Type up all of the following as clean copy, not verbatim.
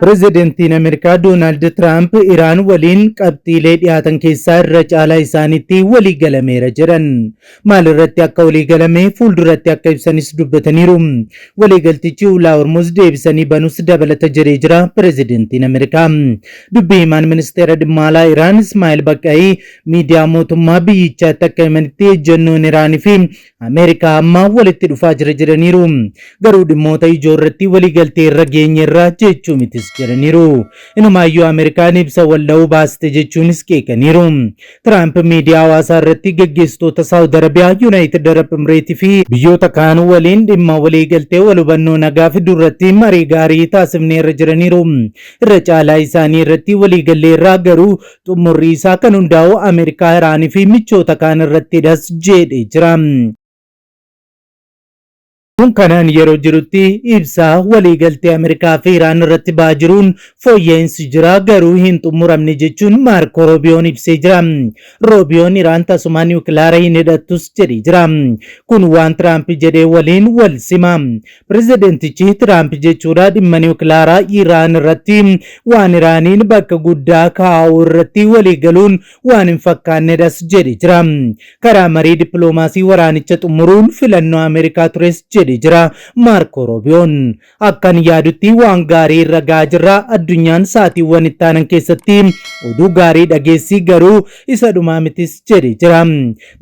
Pirezidantiin Ameerikaa Doonaald Tiraamp Iraan waliin qabxiilee dhiyaatan keessaa irra caalaa isaaniitti walii galameera jedhan. Maal irratti akka walii galame fuulduratti akka ibsanis dubbataniiru. Waliigaltichi ulaa Hormuz deebisanii banus dabalata jedhee jira pirezidantiin Ameerikaa. Dubbii himaan ministeera dhimma alaa Iraan Ismaa'il Baqqa'ii miidiyaa mootummaa biyyichaatti akka himanitti ejjennoon Iraanii fi Ameerikaa amma walitti dhufaa jira jedhaniiru. Garuu dhimmoota ijoo irratti waliigaltee irra geenyeerra jechuu mitis jedhaniiru. Inumaayyuu Ameerikaan ibsa wal dha'uu baaste jechuunis qeeqaniiru. Tiraamp miidiyaa hawaasaa irratti gaggeessitoota Saawud Arabiyaa, Yuunaayitid Arab Imireetii fi biyyoota kaan waliin dhimma waliigaltee wal hubannoo nagaa fiduu irratti marii gaarii taasifneerra jedhaniiru. Irra caalaa isaanii irratti waliigalleerra, garuu xumurri isaa kan hundaa'u Ameerikaa, Iraanii fi michoota kaan irrattidhas jedhee jira. Kun kanaan yeroo jirutti ibsa waliigaltee Ameerikaa fi Iraan irratti ba'aa jiruun fooyya'insi jira, garuu hin xumuramne jechuun Maarko Roobiyoon ibsee jira. Roobiyoon Iraan tasumaa niwukilaara hin hidhattus jedhee jira. Kun waan Tiraamp jedhee waliin wal sima. Pirezidantichi Tiraamp jechuudha dhimma niwukilaaraa Iraan irratti waan Iraaniin bakka guddaa kaa'uu irratti waliigaluun waan hin fakkaannedhas jedhe jira. Karaa marii dippiloomaasii waraanicha xumuruun filannoo Ameerikaa tures jedhe jira Maarko Roobiyoon. Akkan yaadutti waan gaarii irra ga'aa jirra. Addunyaan sa'aatiiwwan itti aanan keessatti oduu gaarii dhageessi, garuu isa dhumaa mitis jedhe jira.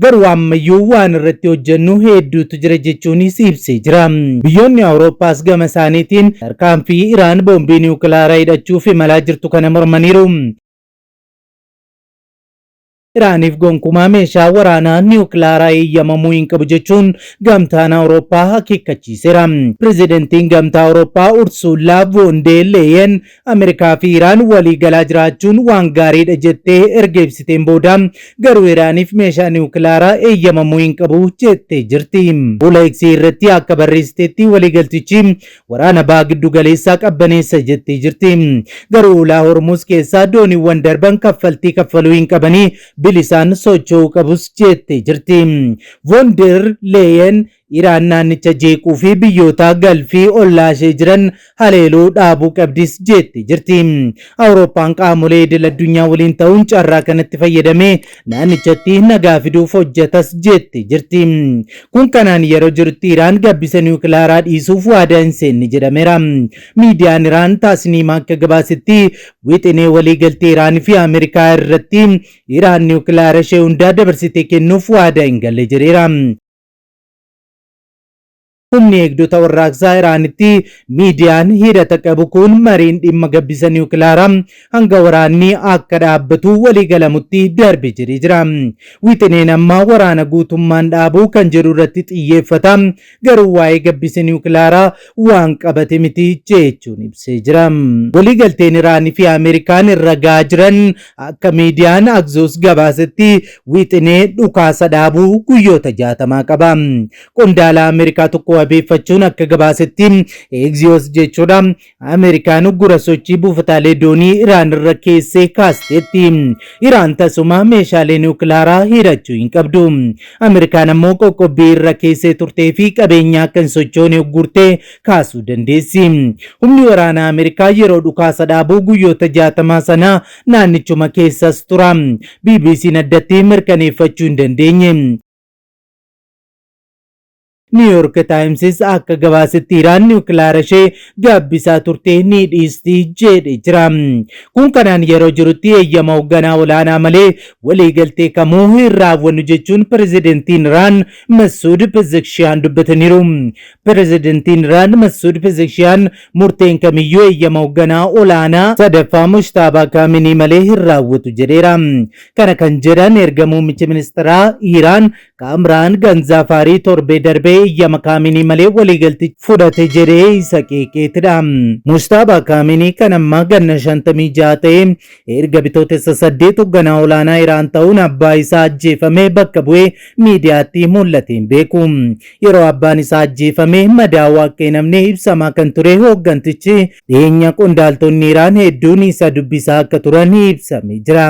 Garuu ammayyuu waan irratti hojjennu hedduutu jira jechuunis ibsee jira. Biyyoonni Awurooppaas gama isaaniitiin tarkaanfii Iraan boombii niwukilaaraa hidhachuuf imalaa jirtu kana mormaniiru. Iraaniif gonkumaa meeshaa waraanaa niwukilaaraa eeyyamamuu hin qabu jechuun Gamtaan Awurooppaa akeekkachiiseera. Pirezidantiin Gamtaa Awurooppaa Ursuullaa Voon deer Leeyen Ameerikaa fi Iraan walii galaa jiraachuun waan gaariidha jettee erga ibsiteen booda, garuu Iraaniif meeshaa niwukilaaraa eeyyamamuu hin qabu jettee jirti. Fuula X irratti akka barreessitetti waliigaltichi waraana Baha Giddu Galeessaa qabbaneessa jettee jirti. Garuu ulaa Hormuuz keessaa dooniiwwan darban kaffaltii kaffaluu hin qabanii, bilisaan socho'uu qabus jettee jirti. Von der Leyen Iraan naannicha jeequu fi biyyoota Galfii ollaa ishee jiran haleeluu dhaabuu qabdis jettee jirti. Awurooppaan qaamolee idil addunyaa waliin ta'uun carraa kanatti fayyadamee naannichatti nagaa fiduuf hojjetas jettee jirti. Kun kanaan yeroo jirutti Iraan gabbisa niwukilaaraa dhiisuuf waadaa hin seenne jedhameera. Miidiyaan Iraan Taasniim akka gabaasetti wixinee waliigaltee Iraan fi Ameerikaa irratti Iraan niwukilaara ishee hundaa dabarsitee kennuuf waadaa hin galle jedheera. Humni Eegdota Warraaqsaa Iraanitti miidiyaan hidhata qabu kun mariin dhimma gabbisa niwukilaaraa hanga waraanni akka dhaabbatu waliigalamutti darbe jedhee jira. Wixineen ammaa waraana guutummaan dhaabuu kan jedhu irratti xiyyeeffata, garuu waa'ee gabbisa niwukilaaraa waan qabate miti jechuun ibsee jira. Waliigalteen Iraan fi Ameerikaan irra ga'aa jiran akka miidiyaan Axios gabaasetti wixinee dhukaasa dhaabuu guyyoota 60 qaba. Qondaala Ameerikaa tokko wabeeffachuun akka gabaasetti Axios jechuudha Ameerikaan uggura sochii buufataalee doonii Iraan irra keessee kaasteetti. Iraan tasuma meeshaalee niwukilaaraa hidhachuu hin qabdu. Ameerikaan ammoo qoqqobbii irra keessee turtee fi qabeenya akka hin sochoone uggurtee kaasuu dandeessi. Humni waraanaa Ameerikaa yeroo dhukaasa dhaabuu guyyoota 60 sana naannichuma keessas tura. BBC'n addatti mirkaneeffachuu hin dandeenye. New York Timesis akka gabaasetti Iraan niwukilaara ishee gaabbisaa turte ni dhiisti jedhe jira. Kun kanaan yeroo jirutti eeyyama hoogganaa olaanaa malee waliigaltee kamuu hin raawwannu jechuun pirezidantiin Iraan Masuud Pezeshkiyaan dubbataniiru. Pirezidantiin Iraan Masuud Pezeshkiyaan murteen kamiyyuu eeyyama hoogganaa olaanaa sadaffaa Mojtaabaa Kaaminii malee hin raawwatu jedheera. Kana kan jedhan erga muummichi ministeeraa Iraan Kaamraan Ganzaafaarii torbee darbee eeyyama Kaaminii malee waliigalticha fudhate jedhee isa qeeqeetidha. Mojtaabaa Kaaminii kan ammaa ganna 56 ta'e erga Bitootessa 8 hoogganaa olaanaa Iraan ta'uun abbaa isaa ajjeefame bakka bu'ee miidiyaatti mul'ate hin beeku. Yeroo abbaan isaa ajjeefame madaa'uu akka hin hafne ibsamaa kan ture hooggantichi dhiyeenya qondaaltonni Iraan hedduun isa dubbisaa akka turan ibsamee jira.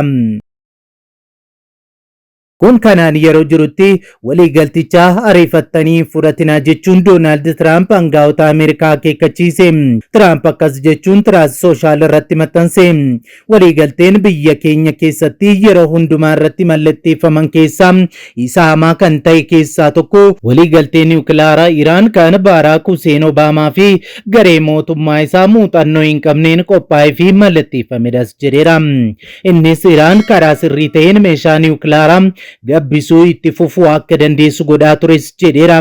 Kun kanaan yeroo jirutti waliigalticha ariifattanii hin fudhatinaa jechuun Doonaald Tiraamp aangaa'ota Ameerikaa akeekkachiise. Tiraamp akkas jechuun Truth Social irratti maxxanse. Waliigalteen biyya keenya keessatti yeroo hundumaa irratti mallatteeffaman keessaa isa hamaa kan ta'e keessaa tokko waliigaltee niwukilaaraa Iraan kan Baaraak Huseen Obaamaa fi garee mootummaa isaa muuxannoo hin qabneen qophaa'ee fi mallatteeffamedhas jedheera. Innis Iraan karaa sirrii ta'een meeshaa niwukilaaraa gabbisuu itti fufuu akka dandeessu godhaa tures jedheera.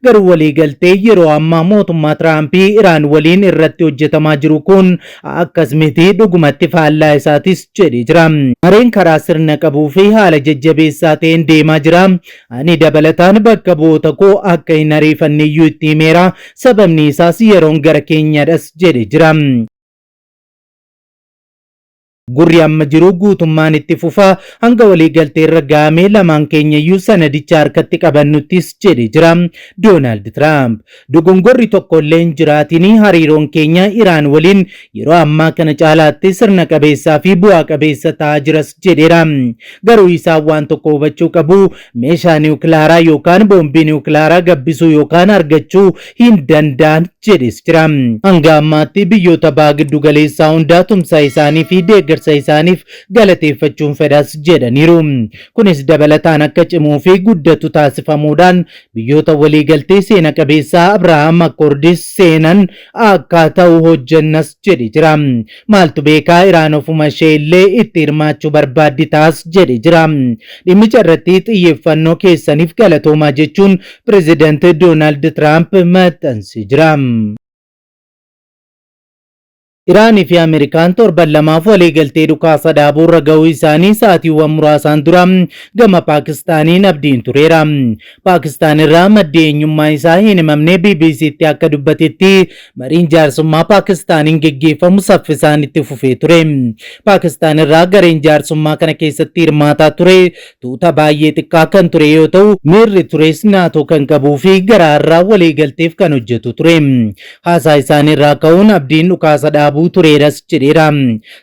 Garuu waliigaltee yeroo ammaa mootummaa Tiraampii Iraan waliin irratti hojjetamaa jiru kun akkas miti, dhugumatti faallaa isaatis jedhee jira. Mareen karaa sirna qabuu fi haala jajjabeessaa ta'een deemaa jira. Ani dabalataan bakka bu'oota koo akka hin ariifanneyyuu itti himeera. Sababni isaas yeroon gara keenyadhas jedhe jira. Gurri amma jiru guutummaan itti fufa hanga waliigaltee irra gahamee lamaan keenyayyuu sanadicha harkatti qabannuttis jedhe jira Doonaald Tiraamp. Dogongorri tokko illee hin jiraatin hariiroon keenya Iraan waliin yeroo ammaa kana caalaatti sirna qabeessaa fi bu'aa qabeessa ta'aa jiras jedheera. Garuu isaan waan tokko hubachuu qabu, meeshaa niwukilaaraa yookaan boombii niwukilaaraa gabbisuu yookaan argachuu hin danda'an jedhes jira. Hanga ammaatti biyyoota baha giddu galeessaa hundaa tumsa isaanii fi deeggarsa isaaniif galateeffachuun fedhas jedhaniiru. Kunis dabalataan akka cimuu fi guddatu taasifamuudhaan biyyoota waliigaltee seena qabeessaa Abrahaam Accords seenan akka ta'u hojjennas jedhe jira. Maaltu beekaa, Iraan ofuma ishee illee itti hirmaachuu barbaaddi taas jedhe jira. Dhimmicha irratti xiyyeeffannoo keessaniif galatoomaa jechuun Pireezidaanti Doonaald Tiraamp maxxansee jira. Iraanii fi Ameerikaan torban lamaaf waliigaltee dhukaasa dhaabuu irra gahuu isaanii sa'aatiiwwan muraasaan dura gama Paakistaaniin abdiin tureera. Paakistaan irraa maddi eenyummaa isaa hin himamne BBCtti akka dubbatetti mariin jaarsummaa Paakistaaniin geggeeffamu saffisaan itti fufee ture. Paakistaan irraa gareen jaarsummaa kana keessatti hirmaataa ture tuuta baay'ee xiqqaa kan ture yoo ta'u, miirri tures naatoo kan qabuu fi garaarraa waliigalteef kan hojjetu ture. Haasaa isaaniirraa ka'uun abdiin dhukaasa dhaabuu tureeras jedheera.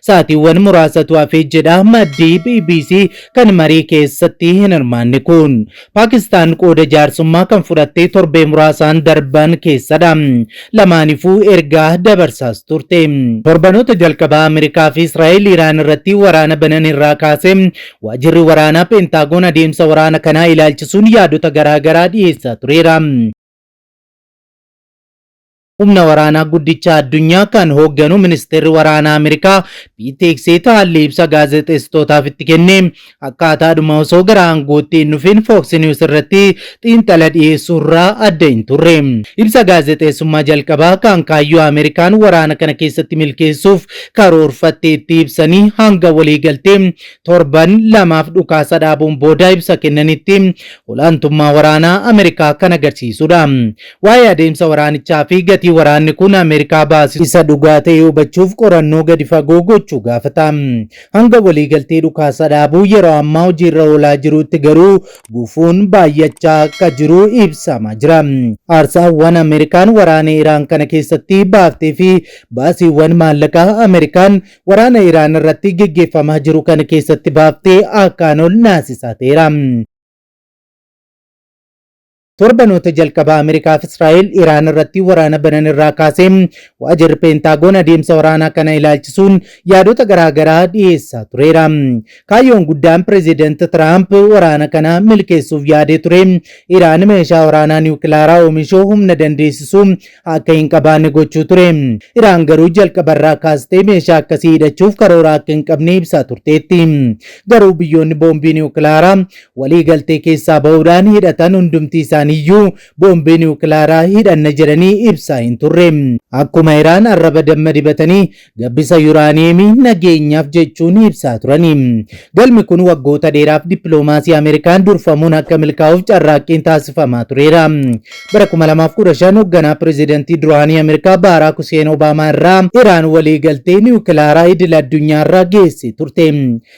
Sa'aatiiwwan muraasatu hafee jedha maddi BBC kan marii keessatti hin hirmaanne kun. Paakistaan qooda jaarsummaa kan fudhatte torbee muraasaan darban keessadha. Lamaanifuu ergaa dabarsaas turte. Torbanoota jalqabaa Ameerikaa fi Israa'el Iraan irratti waraana banan irraa kaasee waajirri waraanaa Peentaagoon adeemsa waraana kanaa ilaalchisuun yaadota garaa garaa dhiyeessaa tureera. Humna waraanaa guddicha addunyaa kan hoogganu ministeerri waraanaa Ameerikaa Piit Heegseet haalli ibsa gaazexeessitootaaf itti kenne akkaataadhuma osoo gara aangootti hin dhufin Fox News irratti xiinxala dhiyeessuurraa adda hin turre. Ibsa gaazexeessummaa jalqabaa kan kaayyoo Ameerikaan waraana kana keessatti milkeessuuf karoorfatte itti ibsanii hanga waliigaltee torban lamaaf dhukaasa dhaabuun booda ibsa kennanitti olaantummaa waraanaa Ameerikaa kan agarsiisudha. Waa'ee adeemsa waraanichaa fi gatii waraanni kun Ameerikaa baasisu isa dhugaa ta'e hubachuuf qorannoo gadi fagoo gochuu gaafata. Hanga waliigaltee dhukaasa dhaabuu yeroo ammaa hojiirra oolaa jirutti garuu gufuun baay'achaa akka jiru ibsamaa jira. Aarsaawwan Ameerikaan waraana Iraan kana keessatti baaftee fi baasiiwwan maallaqaa Ameerikaan waraana Iraan irratti geggeeffamaa jiru kana keessatti baaftee akkaan ol naasisaa ta'eera. Torbanoota jalqabaa Ameerikaa fi Israa'el Iraan irratti waraana banan irraa kaasee waajirri Peentaagoon adeemsa waraanaa kana ilaalchisuun yaadota garaagaraa dhiyeessaa tureera. Kaayyoon guddaan Pireezidaant Tiraamp waraana kana milkeessuuf yaadee ture Iraan meeshaa waraanaa niwukilaaraa oomishuu humna dandeessisuu akka hin qabaanne gochuu ture. Iraan garuu jalqabarraa kaastee meeshaa akkasii hidhachuuf karoora akka hin qabne ibsaa turteetti. Garuu biyyoonni boombii niwukilaaraa walii galtee keessaa bahuudhaan hidhatan hundumti isaaniiyyuu boombii niwukilaaraa hidhanna jedhanii ibsaa hin turre. Akkuma Iraan arraba damma dibatanii gabbisa yuraaniyeemii nageenyaaf jechuun ibsaa turani. Galmi kun waggoota dheeraaf dippiloomaasii Ameerikaan durfamuun akka milkaa'uuf carraaqqiin taasifamaa tureera. Bara 2015 hoogganaa pireezidantii duraanii Ameerikaa Baaraak Huseen Obaamaa irraa Iraan walii galtee niwukilaaraa idil addunyaarra geesse turte.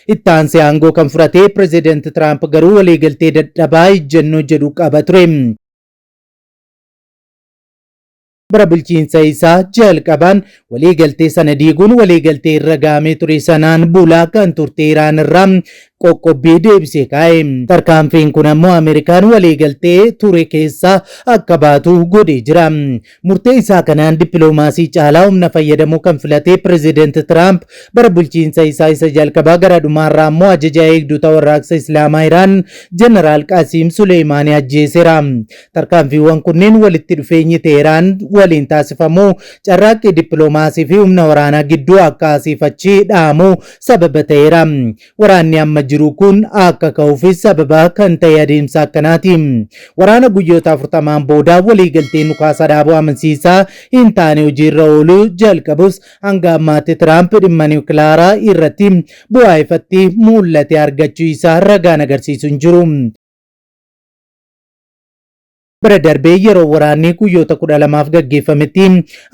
Itti aansee aangoo kan fudhate pireezidanti Tiraamp garuu waliigaltee dadhabaa ejjennoo jedhu qaba ture. Bara bulchiinsa isaa jalqabaan waliigaltee sana diiguun waliigaltee irra gahamee ture sanaan bulaa kan turte Iraan irraa qoqqobbii deebisee kaa'e. Tarkaanfiin kun ammoo Ameerikaan waliigaltee ture keessaa akka baatu godhee jira. Murtee isaa kanaan dippiloomaasii caalaa humna fayyadamuu kan filate Pireezidaant Tiraamp bara bulchiinsa isaa isa jalqabaa gara dhumaarraa ammoo ajajaa eegdota warraaqsa Islaamaa Iraan Jeneraal Qasiim Suleeyimaanii ajjeeseera. Tarkaanfiiwwan kunneen walitti dhufeenyi Teheraan waliin taasifamu carraaqqii dippiloomaasii fi humna waraanaa gidduu akka asiif achi dhaamu sababa ta'eera. Waraanni amma jiru kun akka ka'uufis sababa kan ta'e adeemsa akkanaati. Waraana guyyoota 40n booda waliigalteen dhukaasa dhaabuu amansiisaa hin taane hojiirra ooluu jalqabus hanga ammaatti Tiraamp dhimma niwukilaaraa irratti bu'aa ifatti mul'ate argachuu isaa ragaan agarsiisu hin jiru. Bara darbee yeroo waraanni guyyoota 12f gaggeeffametti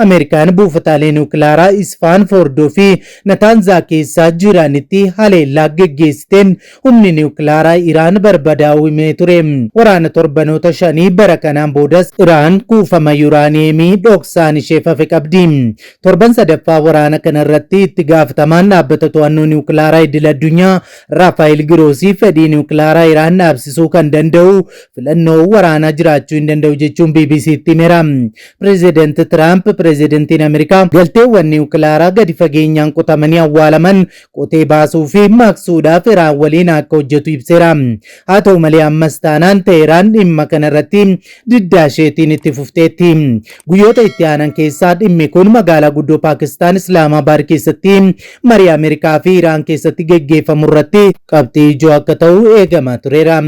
Ameerikaan buufataalee niwukilaaraa Isfaan, Foordoo fi Nataanzaa keessa jiranitti haleellaa geggeessiteen humni niwukilaaraa Iraan barbadaa'uu himee ture. Waraana torbanoota shanii bara kanaan boodas Iraan kuufama yuraaniyeemii dhoksaan isheef hafe qabdi. Torban sadaffaa waraana kana irratti itti gaafatamaan dhaabbata to'annoo niwukilaaraa idil addunyaa Raafaayil Giroosii fedhii niwukilaaraa Iraan dhaabsisuu kan danda'u filannoo waraanaa jiraachuu hin danda'u jechuun BBCtti himeera. Pireezidaant Tiraamp pireezidantiin Ameerikaa galteewwan niwukilaaraa gadi fageenyaan qotamanii awwaalaman qotee baasuu fi maqsuudhaaf Iraan waliin akka hojjetu ibseera. Haa ta'u malee ammas taanaan Teheraan dhimma kanarratti diddaa isheetiin itti fufteetti. Guyyoota itti aanan keessaa dhimmi kun magaalaa guddoo Paakistaan Islaamabaad keessatti marii Ameerikaa fi Iraan keessatti geggeeffamu irratti qabxii ijoo akka ta'u eegamaa tureera.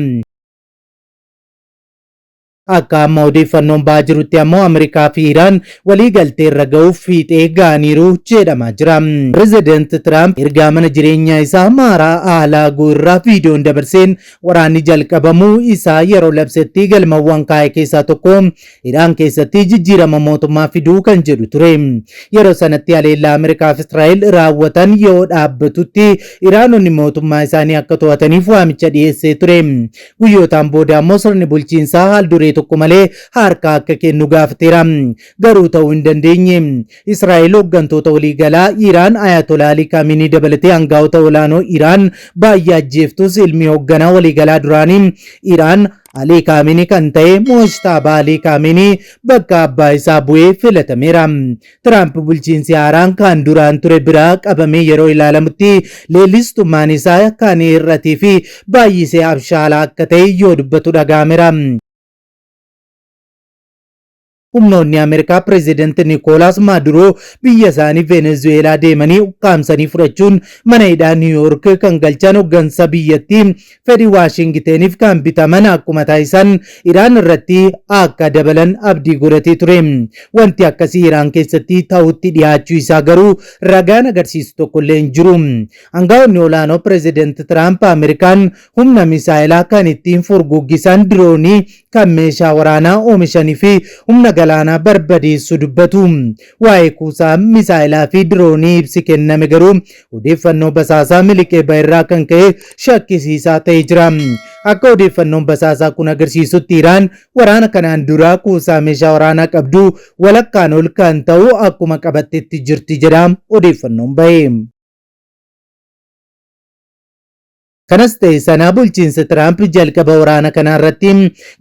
Akka amma odeeffannoon ba'aa jirutti ammoo Ameerikaa fi Iraan walii galtee irra ga'uuf fiixee ga'aniiru jedhamaa jira. Pireezidaant Tiraamp ergaa mana jireenyaa isaa Maaraa Aalaagoo irraa viidiyoon dabarseen waraanni jalqabamuu isaa yeroo labsetti galmawwan kaa'e keessaa tokko Iraan keessatti jijjiirama mootummaa fiduu kan jedhu ture. Yeroo sanatti haleellaa Ameerikaa fi Israa'el raawwatan yoo dhaabbatutti Iraanonni mootummaa isaanii akka to'ataniif waamicha dhiyeessee ture. Guyyootaan booda ammoo sirni bulchiinsaa haal duree tokko malee harka akka kennu gaafateera. Garuu ta'uu hin dandeenye. Israa'el hooggantoota waliigalaa Iraan Ayatollah Ali Khamenei dabalatee aangaa'ota olaanoo Iraan baay'ee ajjeeftus ilmi hoogganaa waliigalaa duraanii Iraan Ali Khamenei kan ta'e Mojtaba Ali Khamenei bakka abbaa isaa bu'ee filatameera. Tiraamp bulchiinsi haaraan kan duraan ture biraa qabamee yeroo ilaalamutti leellistummaan isaa kan hir'atee fi baay'isee abshaalaa akka ta'e yoo dubbatu dhaga'ameera. Humnoonni Ameerikaa Pireezidaanti Nikoolaas Maaduroo biyya isaanii Venezuweelaa deemanii ukkaamsanii fudhachuun mana hidhaa Niiwuyoork kan galchan hooggansa biyyattii fedhii Waashingiteniif kan bitaman akkuma taasisan Iraan irratti akka dabalan abdii godhatee ture. Wanti akkasii Iraan keessatti ta'utti dhiyaachuu isaa garuu ragaan agarsiisu tokkollee hin jiru. Aangaa'onni olaanoo Pireezidaanti Tiraamp Ameerikaan humna misaa'ilaa kan ittiin furguggisan diroonii kan meeshaa waraanaa oomishanii fi humna galaanaa barbadeessu dubbatu. Waa'ee kuusaa misaa'ilaa fi diroonii ibsi kenname garuu odeeffannoo basaasaa miliqee ba'erraa kan ka'e shakkisiisaa ta'ee jira. Akka odeeffannoon basaasaa kun agarsiisutti Iraan waraana kanaan dura kuusaa meeshaa waraanaa qabdu walakkaan ol kan ta'u akkuma qabattetti jirti jedha odeeffannoon bahe. Kanas ta'e sana bulchiinsi Tiraamp jalqaba waraana kanaa irratti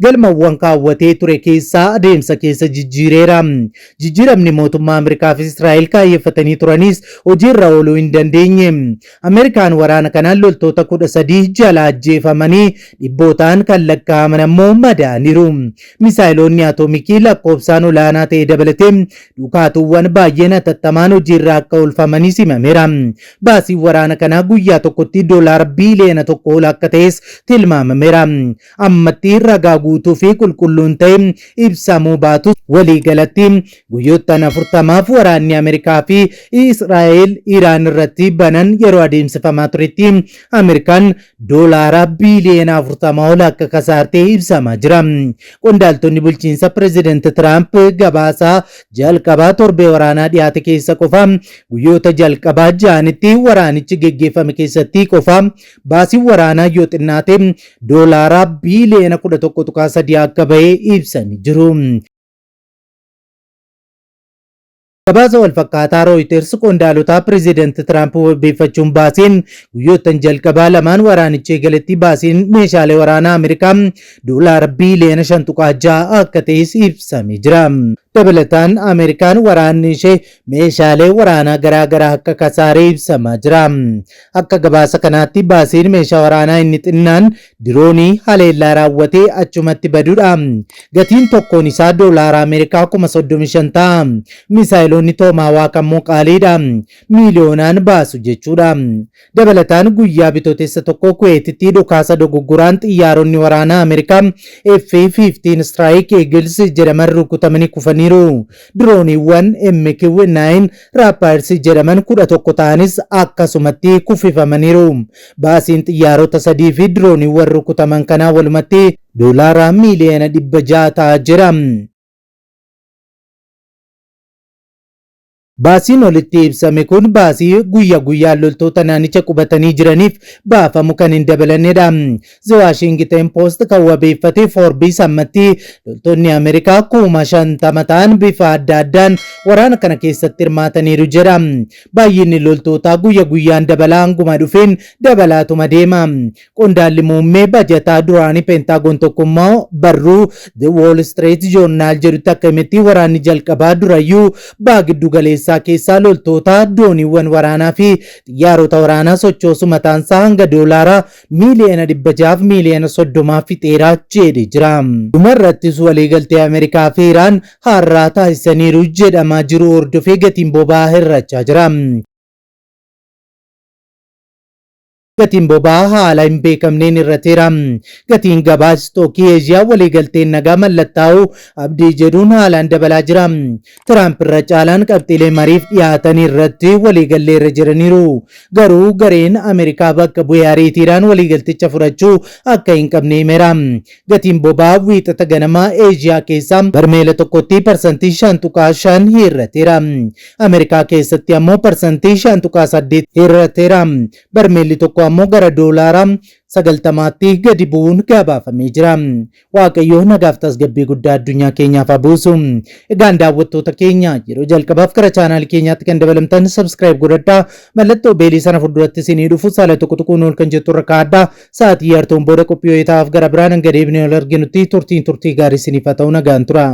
galmawwan kaawwatee ture keessaa adeemsa keessa jijjiireera. Jijjiiramni mootummaa Ameerikaa fi Israa'el kaayyeffatanii turanis hojiirra ooluu hin dandeenye. Ameerikaan waraana kanaan loltoota 13 jala ajjeefamanii dhibbootaan kan lakkaa'aman ammoo madaa'aniiru. Misaayiloonni atoomikii lakkoofsaan olaanaa ta'e dabalatee dhukaatuuwwan baay'een hatattamaan hojiirra akka oolfamanis himameera. Baasiin waraana kanaa guyyaa tokkotti doolaara biiliyoona 1 ol akka ta'es tilmaamameera. Ammatti ragaa guutuu fi qulqulluun ta'e ibsamuu baatus waliigalatti guyyoottan 40f waraanni Ameerikaa fi Israa'el Iraan irratti banan yeroo adeemsifamaa turetti Ameerikaan doolaara biiliyoona 40 ol akka kasaarte ibsamaa jira. Qondaaltonni bulchiinsa Pireezidaanti Tiraamp gabaasa jalqabaa torbee waraanaa dhiyaate keessa qofa guyyoota jalqabaa ja'anitti waraanichi geggeeffame keessatti qofa baasiin waraanaa yoo xinnaate doolaara biiliyoona 11.3 akka bahe ibsanii jiru. Gabaasa walfakkaataa Rooyiters qondaalota Pireezidanti Tiraamp wabeeffachuun baaseen guyyoottan jalqabaa lamaan waraanichi eegaletti baasiin meeshaalee waraanaa Ameerikaa doolaara biiliyoona 5.6 akka ta'es ibsamee jira. Dabalataan Ameerikaan waraanni ishee meeshaalee waraanaa garaa garaa akka kasaaree ibsamaa jira. Akka gabaasa kanaatti baasiin meeshaa waraanaa inni xinnaan diroonii haleellaa raawwatee achumatti badudha. Gatiin tokkoon isaa doolaara Ameerikaa 35,000 ta'a. Misaayilonni Toomahawaak ammoo qaaliidha. Miiliyoonaan baasu jechuudha. Dabalataan guyyaa Bitootessa 1 Kuweetitti dhukaasa dogoggoraan xiyyaaronni waraanaa Ameerikaa F-15 Strike Eagles jedhaman rukutamanii kufaniiru. Dirooniiwwan MQ-9 Raptors jedhaman 11 ta'anis akkasumatti kuffifamaniiru. Baasiin xiyyaarota sadii fi dirooniiwwan rukutaman kanaa walumatti doolaara miiliyoona 600 ta'aa jira. Baasiin olitti ibsame kun baasii guyya guyyaan loltoota naannicha qubatanii jiraniif baafamu kan hin dabalannedha. The Washington Post kan wabeeffate Forbes ammatti loltoonni Ameerikaa 50,000 ta'an bifa adda addaan waraana kana keessatti hirmaataniiru jedha. Baay'inni loltootaa guyya guyyaan dabalaa hanguma dhufeen dabalaatuma deema. Qondaalli muummee bajataa duraanii Peentaagoon tokkummaa barruu The Wall Street Journal jedhutti akka himetti waraanni jalqabaa durayyuu baha giddu galeessaa keessaa loltoota, dooniiwwan waraanaa fi xiyyaarota waraanaa sochoosu mataansaa hanga doolaara miiliyoona 600 fi miiliyoona 30 fixeera jedhe jira. Dhumarrattis waliigaltee Ameerikaa fi Iraan har'aa taasisaniiru jedhamaa jiru hordofee gatiin boba'aa hir'achaa jira. Gatiin boba'aa haala hin beekamneen hir'ateera. Gatiin gabaa istookii Eeshiyaa waliigalteen nagaa mallattaa'uu abdii jedhuun haalaan dabalaa jira. Tiraamp irra caalaan qabxiilee mariif dhiyaatan irratti waliigalleerra jedhaniiru. Garuu gareen Ameerikaa bakka bu'e ariitiidhaan waliigalticha fudhachuu akka hin qabne himeera. Gatiin boba'aa Wiixata ganamaa Eeshiyaa keessaa barmeela tokkotti parsantii 5.5 hir'ateera. Ameerikaa keessatti ammoo parsantii 5.8 hir'ateera. Barmeelli tokko ammoo gara doolaara 90tti gadi bu'uun gabaafamee jira. Waaqayyo nagaaf tasgabbii guddaa addunyaa keenyaaf haa buusu. Egaan daawwattoota keenya yeroo jalqabaaf gara chaanaalii keenyaatti kan dabalamtan subscribe godhadhaa. Mallattoo beelii sana fuulduratti isinii dhufu saala tokko tuquun ol kan jettu irra kaa'adhaa. Sa'aatii yartuun booda qophii wayitaaf gara biraan hanga deebinee ol arginutti turtiin turtii gaarii isiniif haa ta'u, nagaan tura.